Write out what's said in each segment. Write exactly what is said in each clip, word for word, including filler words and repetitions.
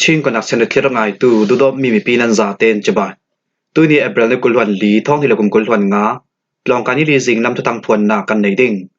Chin Connection a thlir ngaitu duhdawtmi mipi nan zaten cibai. Tuni April ni kul hluan li, thawng hnih le kum kul hluan nga, tlawngkai ni li zing lam thuthang phuanna kan nei ding.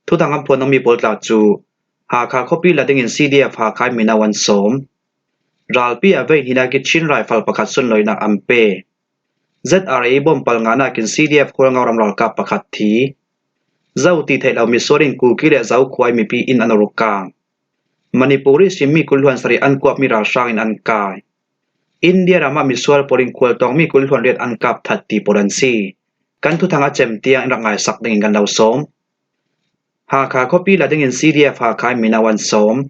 Thuthang an phuan nuam mi pawl tla cu Hakha khuapi la dingin C D F Hakha in mino an sawm. Ralpi a vei hnihnak ih Chin Rifle pakhat sunlawinak an pe. Z R A ih bom palnganak in C D F Hualngo ram ralkap pakhat thi. Zo ti theih lo misual in Kuki le Zo khua ih mipi inn an rukang. Manipur ihsin mi kul hluan sarih an kuapmi ralhrang in an kai. India ram ah misual pawl in khualtawng mi kul hluan riat an kap that ti pawl an si. Kan thuthang a cem tiang in rak ngaisak dingin kan lo sawm. Hakha khuapi la dingin C D F Hakha in mino an sawm.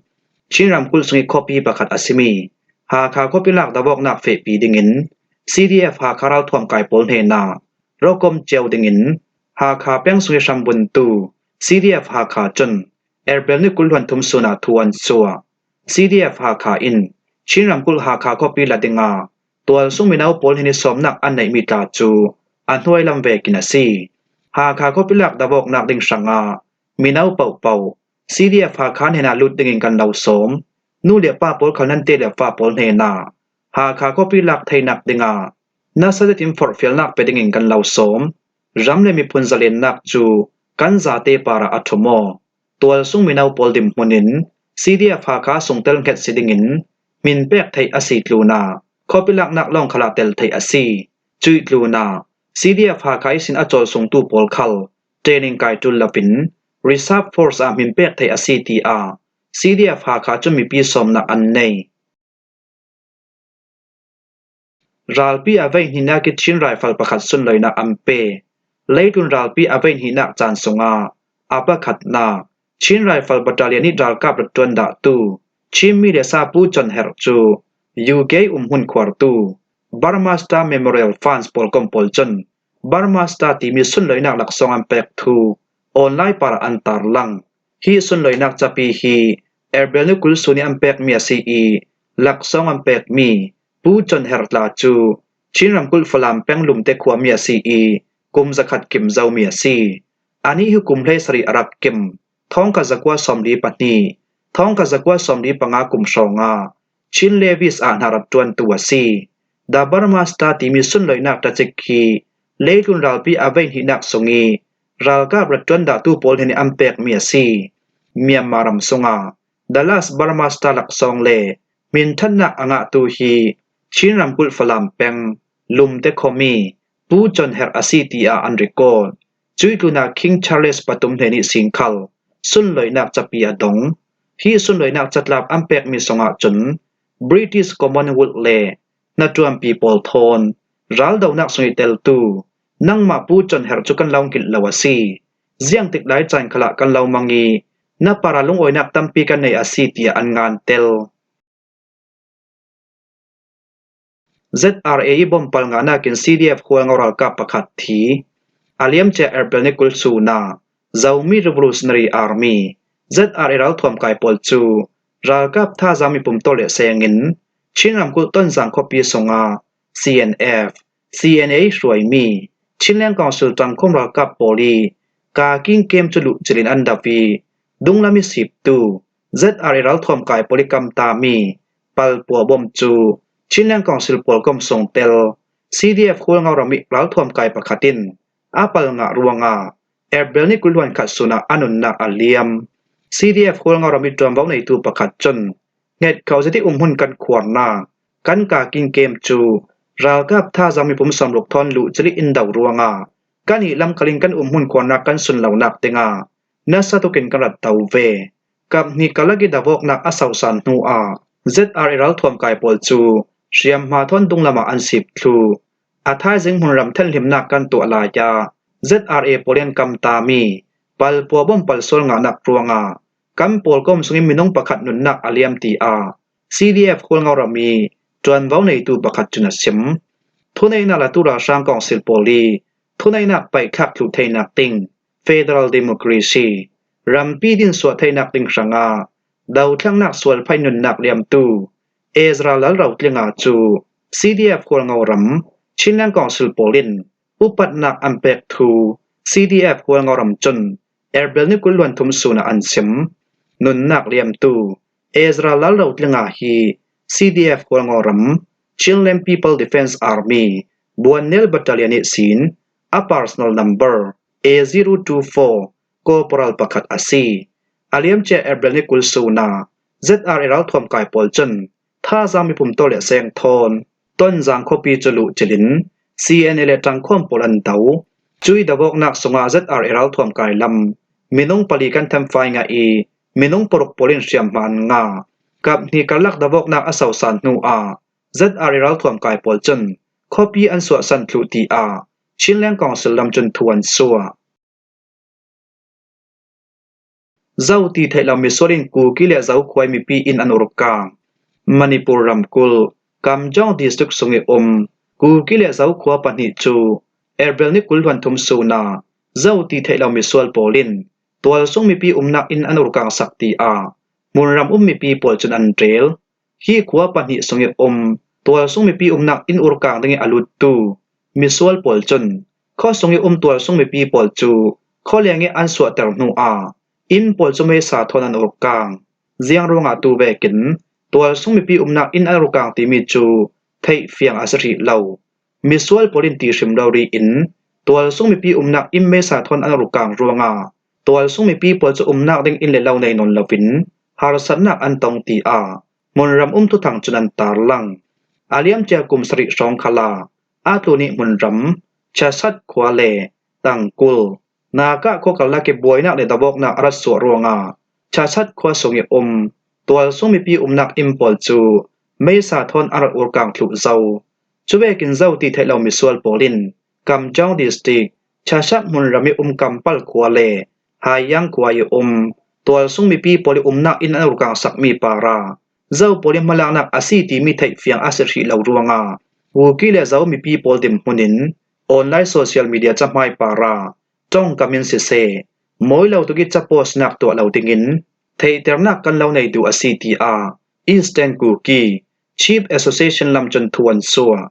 Chin ramkulh sungih khuapi pakhat a simi Hakha khuapi lak dovawknak fehpi dingin C D F Hakha ralthuam kai pawl hnenah rokom cio dingin Hakha peng sungih hrambuntu C D F Hakha cun April ni kul hluan thum sun ah thu an suah. C D F Hakha in Chin ramkulh Hakha khuapi la dingah tualsung mino pawl hnen ih sawmnak an neihmi tla cu a hnuai lam vekin a si. Hakha khuapi lak dovawknak ding hrangah mino pohpoh C D F Hakha hnenah lut dingin kan lo sawm. Nu le pa pawl khal nan te le fa pawl hnenah Hakha khuapi lak theinak dingah nasa zetin forhfialnak pe dingin kan lo sawm. Ram le miphun zalennak cu kan zate parah a ṭhum aw. Tualsung mino pawl dinhmun in C D F Hakha sungtel hnget si dingin hmin pek theih a si tlunah khuapi laknak lawng khalah tel theih a si. Cuih tlunah C D F Hakha ihsin a cawlsungtu pawl khal training kai ṭul loin reserve force ah hmin pek theih a si, tiah C D F Hakha cun mipi sawmnak an nei. Ralpi a vei hnihnak ih Chin Rifle pakhat sunlawinak an pe. Leitlun ralpi a vei hnihnak caan sungah a pakhatnak Chin Rifle Battalion ih ralkap rat ṭuan dahtu Chin mi le sa Pu Con Herh cu U K ih umhmun khuartu Burma Star Memorial Funds pawlkom pawl cun Burma Star timi sunlawinak laksawng an pek thu online parah an tarlang. Hi sunlawinak capi hi April ni kul sun ih an pekmi a si ih, laksawng an pekmi Pu Con Herh tla cu Chin ramkulh Falam peng Lumte khuami a si ih, kum zakhat kim zomi a si. Anih hi kum hleisarih a rak kim, thawngkhat zakua sawmli pahnih, thawngkhat zakua sawmli panga kum hrawngah Chin Levis ah hna rat ṭuantu a si. The Burma Star timi sunlawinak ṭacik hi leitlun ralpi a vei hnihnak sungih ralkap rat ṭuan dahtu pawl hnen ih an pekmi a si. Myanmar ram sungah The Last Burma Star laksawng le hminṭhatnak a ngahtu hi Chin ramkulh Falam peng Lumte khuami Pu Con Herh a si, tiah an record. Cuih tlunah King Charles pathum hnen ihsin khal sunlawinak capi a dong. Hi sunlawinak catlap an pekmi sungah cun British Commonwealth le hnaṭuanpi pawl thawn raldonak sungih teltu nangmah Pu Con Herh cu kan lo hngilh lo a si. Ziangtik lai caan khalah kan lo mang ih na parah lungawinak tampi kan nei a si, tiah an ngan tel. Z R A ih bom palnganak in C D F Hualngo ralkap pakhat thi. A liamcia April ni kul sun ah Zomi Revolutionary Army, Z R A ralthuam kai pawl cu ralkap thazaang mipum tawleh sengin Chin ramkulh Tonzang khuapi sungah C N F, C N A hruaimi Chinland Council ṭangkhawm ralkap pawl ih Kaking kem cu luhcil in an do ih, dunglam ih siptu Z R A ralthuam kai pawl ih kamtami palpua bom cu Chinland Council pawlkom sungtel C D F Hualngo ram ih ralthuam kai pakhat in a palngah ruangah April ni kul hluan khat sun ah a nunnak a liam. C D F Hualngo ram ih ṭuanvo neitu pakhat cun, hngetkho zet ih umhmun kan khuarnak kan Kaking kem cu ralkap thazaang mipum sawmruk thawn luhcil ih in do ruangah kan ih lamkal in kan umhmun khuarnak kan sun lonak dingah nasa tukin kan rat do ve. Kap hnih karlak ih dovawknak a sosan hnu ah Z R A ralthuam kai pawl cu hriamhma thawn dunglam ah an sip thluh. A thaizing hmunram thenhlimnak kan tuah lai ah Z R A pawl in an kamtami palpua bom palsual ngahnak ruangah kan pawlkom sungin minung pakhat nunnak a liam, tiah C D F Hualngo ram ih ṭuanvo neitu pakhat cun a sim. Thuneihnak latu ralhrang kawngsil pawl ih thuneihnak paihthlak thluh theinak ding federal democracy, rampi dinsuah theinak ding hrangah dothlaknak sualphaih nunnak liamtu Ezra Lalrotlinga cu C D F Hualngo ram Chinland Council pawl in upatnak an pek thu C D F Hualngo ram cun April ni kul hluan thum sun ah an sim. Nunnak liamtu Ezra Lalrotlinga hi C D F Hualngo ram, Chinland People Defence Army, Buannel Battalion ihsin a personal number A zero two four Corporal pakhat a si. A liamcia April ni kul suna Z R A ralthuam kai pawl cun Thazang mipum tawh le seng thawn Tonzang khuapi cu luh cilin C N A le ṭangkhuam pawl an do. Cui davawknak sungah Z R A ralthuam kai lam minung pali kan thamfai ngah i minung paruk pawl in hriamhma an ngah. Kap hnih karlak davawknak a sosan hnuah Z R A ralthuam kai pawl cun khuapi an suahsan thluh tiah Chinland Council lam cun thu an suah. Zo ti theih lo misual in Kuki le Zo khua mipi inn an ur kang. Manipur ramkulh Kamjong district sung i um Kuki le Zo khua pahnih cu April ni kul hluan thum suna Zo ti theih lo misual pawl in tualsung mipi umnak inn an ur kang sak tiah hmunram um mipi pawl cun an rel. Hi khua pahnih sung i um tualsung mipi umnak inn ur kang ding i a luttu misual pawl cun khuasung i um tualsung mipi pawl cu khualeng i an suahter hnuah inn pawl cu meisa thawn an ur kang. Ziang ruangah tu vekin tualsung mipi umnak inn an ur kang timi cu theih fiang a si hrih lo. Misual pawl in ti hrim rori in tualsung mipi umnak inn meisa thawn an ur kang ruangah tualsung mipi pawl cu umnak ding inn le lo nei nawn loin harsatnak an tong tiah hmunram um thuthang cun an tarlang. A liamcia kum sarih hrawng khalah a tlun i hmunram Chasat khua le Tangkul Nakah khua karlak i buainak le davawknak a rat suah ruangah Chasat khua sung i um tualsung mipi umnak inn pawl cu meisa thawn a rat ur kang thluh zo. Cuvekin Zo ti theih lo misual pawl in Kamjong district Chasat hmunram i um Kampal khua le Haiyang khua i um tualsung mipi pawl i umnak inn an ur kang sakmi parah Zo pawl i hmalaknak a si timi theih fiang a si hrih lo ruangah Kuki le Zo mipi pawl dinhmun in online social media cahmai parah ṭongkam in siseh, mawi lo tuk i capo sinak tuah lo dingin theihternak kan lo nei duh a si tiah Eastern Kuki Chief Association lam cun thu an suah.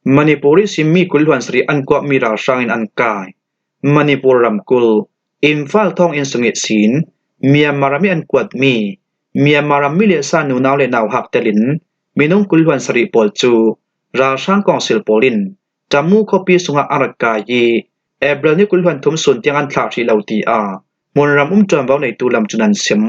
Manipur ihsin mi kul hluan sarih an kuatmi ralhrang in an kai. Manipur ramkulh Imphal thawng inn sung ihsin Myanmar ram i an kuatmi Myanmar ram mi le sa nunau le nauhak telin minung kul hluan sarih pawl cu ralhrang kawngsil pawl in Tamu khuapi sungah an rak kai i April ni kul hluan thum sun tiang an thlah hrih lo tiah hmunram um ṭuanvo neitu lam cun an sim.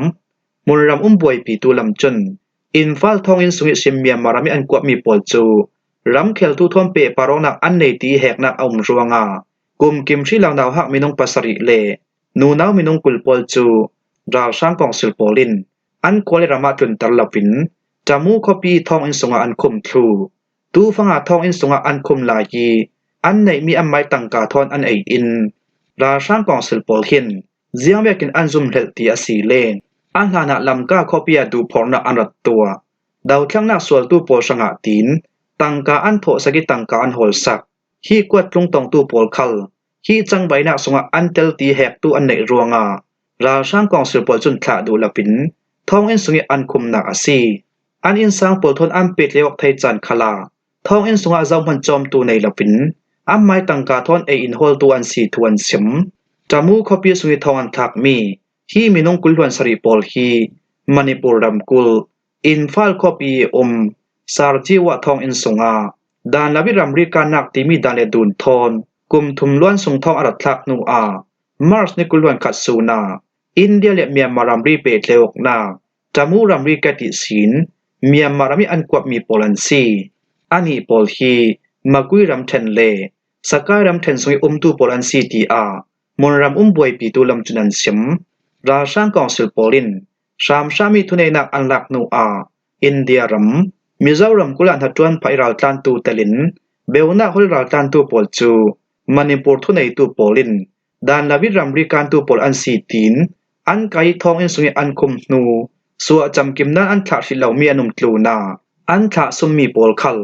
Hmunram um buaipitu lam cun Imphal thawng inn sung ihsin Myanmar ram i an kuatmi pawl cu ramkheltu thawn pehpar awknak an nei ti heknak a um ruangah kumkim hrih lo nauhak minung pasarih le nunau minung kul pawl cu ralhrang kawngsil pawl in an khua le ram ah tlunter loin Tamu khuapi thawng inn sungah an khum thluh. Tufanga thawng inn sungah an khum lai i an neihmi anmai tangka thawn an ei in ralhrang kawngsil pawl hin ziangvekin an zumhlelh ti a si le a hlanah Lamka khuapi ah duhphorhnak an rat tuah. Dothlengnak sualtu pawl hrangah tiin tangka an thawhsak i tangka an hawlsak. Hi kuat tlung tongtu pawl khal hi cangvaihnak sungah an tel ti hektu an neih ruangah ralhrang kawngsil pawl cun thlah duh loin thawng inn sung i an khumnak a si. An innsang pawl thawn an pehtlaih awk thei caan khalah thawng inn sungah zohman cawmtu nei loin anmai tangka thawn ei in hawltu an si thu an sim. Tamu khuapi sung i thawng an thlakmi hi minung kul hluan sarih pawl hi Manipur ramkulh Imphal khuapi i um Sarjiwa thawng inn sungah dan lo i ramri kannak timi dan le dun thawn kum thum luan sung thawng a rat thlak hnuah March ni kul hluan khat sunah India le Myanmar ramri pehtlaih awknak Tamu ramri kat ihsin Myanmar ram i an kuatmi pawl an si. Anih pawl hi Magway ramṭhen le Sagaing ramṭhen sung i umtu pawl an si tiah hmunram um buaipitu lam cun an sim. Ralhrang kawngsil pawl in hramhram i thuneihnak an lak hnuah India ram Mizoram kulh ah hnaṭuan phah i raltlantu telin beunak hawl i raltlantu pawl cu Manipur thuneitu pawl in dan lo i ramri kantu pawl an si tiin an kai i thawng inn sung i an khum hnu suah camkim nan an thlah hrih lomi an um tlunah an thlah summi pawl khal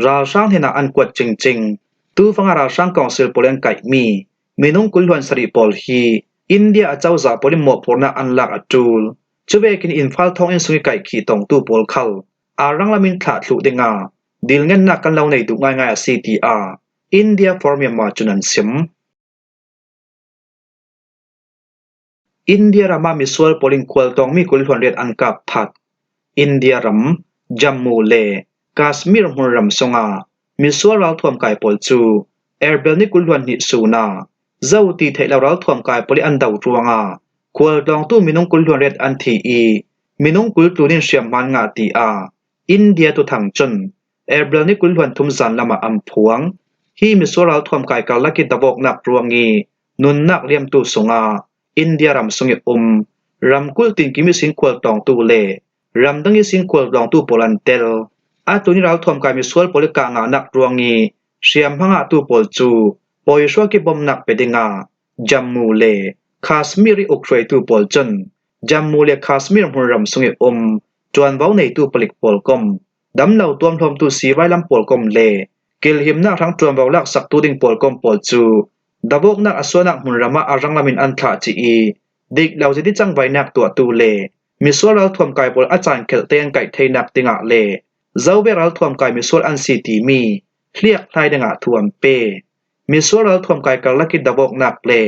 ralhrang hnenah an kuat cingcing. Tufanga ralhrang kawngsil pawl an kaihmi minung kul hluan sarih pawl hi India acozah pawl in mawhphurhnak an lak a ṭul. Cuvekin Imphal thawng inn sung i kaihkhih tongtu pawl khal a ranglam in thlah thluh dingah dilngennak kan lo nei duh ngaingai a si tiah India for Myanmar cun an sim. India rama misual pawl in khualtlawng mi kul hluan riat an kap that. India ram, Jammu le Kashmir hmun ram sunga misual ralthuam kai pawl cu April ni kul hluan hnih suna zo ti theih lo ralthuam kai pawl ih an do ruangah khualtlawngtu minung kul hluan riat an thi ih minung kul tlun in hriamhma an ngah tiah India thuthang cun April ni kul hluan thum zan lamah an phuang. Hi misual ralthuam kai karlak ih davawknak ruang ih nunnak liamtu sungah India ram sung ih um ramkulh tinkim ihsin khualtlawngtu le ramdang ihsin khualtlawngtu pawl an tel. A tlun ih ralthuam kai misual pawl ih kah ngahnak ruang ih hriamhma ngahtu pawl cu pawihruak ih bomnak pe dingah Jammu le Kashmir ih ukhruaitu pawl cun Jammu le Kashmir hmunram sung ih um ṭuanvo neitu palik pawlkom, damlo tuamhlawmtu sivai lam pawlkom le kilhimnak hrang ṭuanvo laksaktu ding pawlkom pawl cu davawknak a suahnak hmunram ah a ranglam in an thlah cih ih dik lo zet ih cangvainak tuahtu le misual ralthuam kai pawl a caankhelhte an kaih theinak dingah le zovek ralthuam kai misual an si timi hliakhlai dingah thu an pe. Misual ralthuam kai karlak ih davawknak le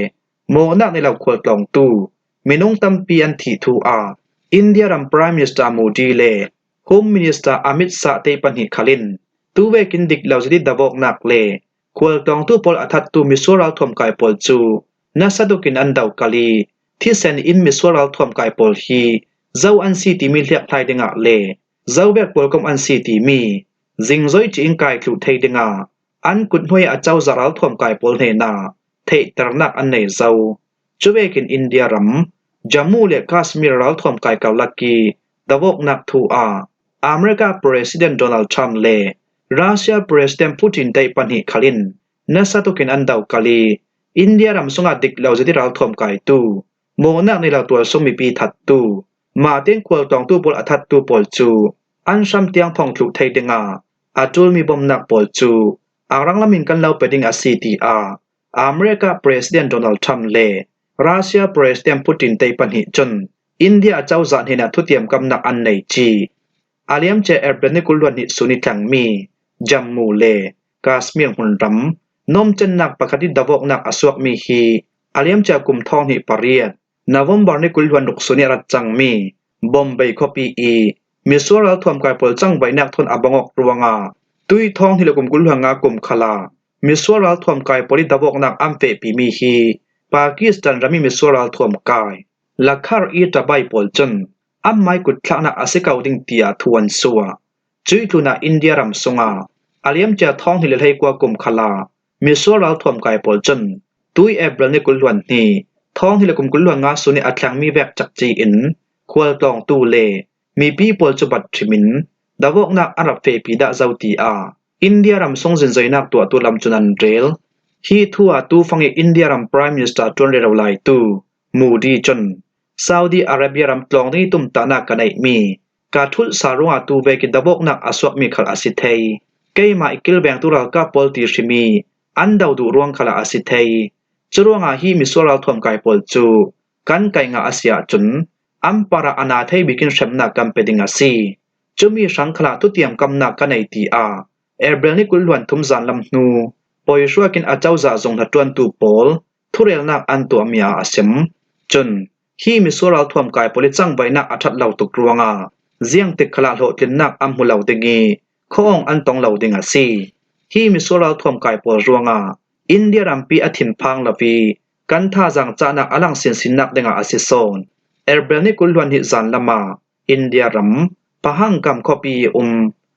mawhnak nei lo khualtlawngtu minung tampi an thih thu ah India ram Prime Minister Modi le Home Minister Amit Shah te pahnih khal in tuvekin dik lo zet ih davawknak le khualtlawngtu pawl a thattu misual ralthuam kai pawl cu nasa tukin an do kal ih thisen in misual ralthuam kai pawl hi zo an si timi hliakhlai dingah le zovek pawlkom an si timi zingzoi cih in kai thluh thei dingah an kut hnuai a cozah ralthuam kai pawl hnenah theihternak an nei zo. Cuvekin India ram Jammu le Kashmir ralthuam kai karlak ih davawknak thu ah America President Donald Trump le Russia President Putin te pahnih khal in nasa tukin an do kal ih India ram sungah dik lo zet ih ralthuam kaitu mawhnak nei lo tualsung mipi thattu mahte in khualtlawngtu pawl a thattu pawl cu an hram tiang thawng thluh thei dingah a ṭulmi bomnak pawl cu a ranglam in kan lo pe ding a si tiah America President Donald Trump le Russia President Putin te pahnih cun India a cozah hnenah thutiamkamnak an nei cih a liamcia April ni kul hluan hnih sun ih thlengmi Jammu le Kashmir hmunram nomcennak pakhat ih davawknak a suakmi hi a liamcia kum thawng hnih pariat November ni kul hluan ruk sun ih a rat cangmi Bombay khuapi ih misual ralthuam kai pawl cangvainak thawn a bang awk ruangah tui thawng hnih le kum kul hluan nga kum khalah misual ralthuam kai pawl ih davawknak an fehpimi hi Pakistan ram ih misual ralthuam kai Lakhar-e-Taiba pawl cun anmai kutthlaknak a si ko ding tiah thu an suah. Cuih tlunah India ram sungah a liamcia thawng hnih le hleikua kum khalah misual ralthuam kai pawl cun tui April ni kul hluan hnih thawng hnih le kum kul hluan nga sun ih a thlengmi vek cakci in khualtlawngtu le mipi pawl cu bat hrim in davawknak an rak fehpi dah zo tiah India ram sung zingzoinak tuahtu lam cun an rel. Hi thu ah tu fang ih India ram Prime Minister ṭuan rero laitu Modi cun Saudi Arabia ram tlawng ding ih tumtahnak ka neihmi ka ṭhulh sal ruangah tu vek ih davawknak a suakmi khal a si thei. Keimah ih kilvengtu ralkap pawl ti hrim ih an do duh ruang khalah a si thei. Curuangah hi misual ralthuam kai pawl cu kan kaih ngah a si ahcun an parah a na thei bikin hremnak kan pe ding a si. Cumi hrang khalah thutiamkamnak ka nei tiah April ni kul hluan thum zan lam hnu pawihruak in a cozah zung hnaṭuantu pawl thurelnak an tuahmi ah a sim. Cun hi misual ralthuam kai pawl ih cangvainak a ṭhat lo tuk ruangah ziangtik khalah hlawhtlinnak an hmu lo ding ih khuaawng an tong lo ding a si. Hi misual ralthuam kai pawl ruangah India rampi a thinphang lo ih kan thazaang cahnak a lang sinsinnak dingah a si sawn. April ni kul hluan hnih zan lamah India ram Pahalgam khuapi ih um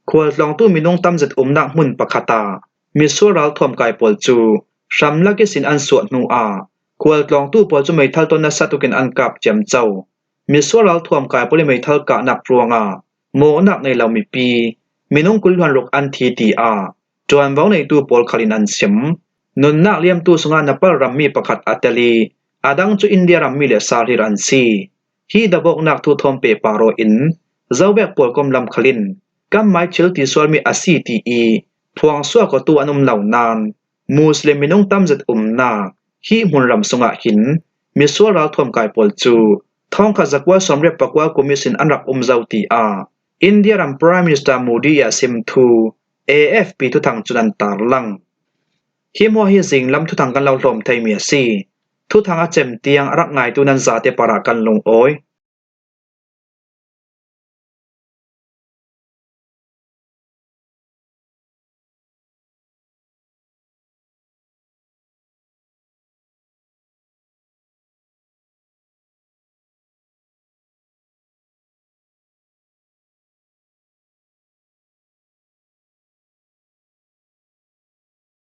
khualtlawngtu minung tamzet umnak hmun pakhat ah misual ralthuam kai pawl cu hramlak ihsin an suah hnu ah khualtlawngtu pawl cu meithal tawh nasa tukin an kap ciamco. Misual ralthuam kai pawl ih meithal kahnak ruangah mawhnak nei lo mipi minung kul hluan ruk an thi tiah ṭuanvo neitu pawl khal in an sim. Nunnak liamtu sungah Nepal rammi pakhat a tel ih a dang cu India rammi le salhlir an si. Hi davawknak thu thawn pehpar aw in zovek pawlkom lam khal in kanmai thil ti sualmi a si ti ih phuangsuak awtu an um lo nain Muslim minung tamzet umnak hi hmunram sungah hin misual ralthuam kai pawl cu thawngkhat zakua sawmriat pakua kum ihsin an rak um zo tiah India ram Prime Minister Modi ih a sim thu A F P thuthang cun an tarlang. Hi hmuah hi zinglam thuthang kan lo hlawm theimi a si. Thuthang a cem tiang a rak ngaitu nan zate parah kan lungawi.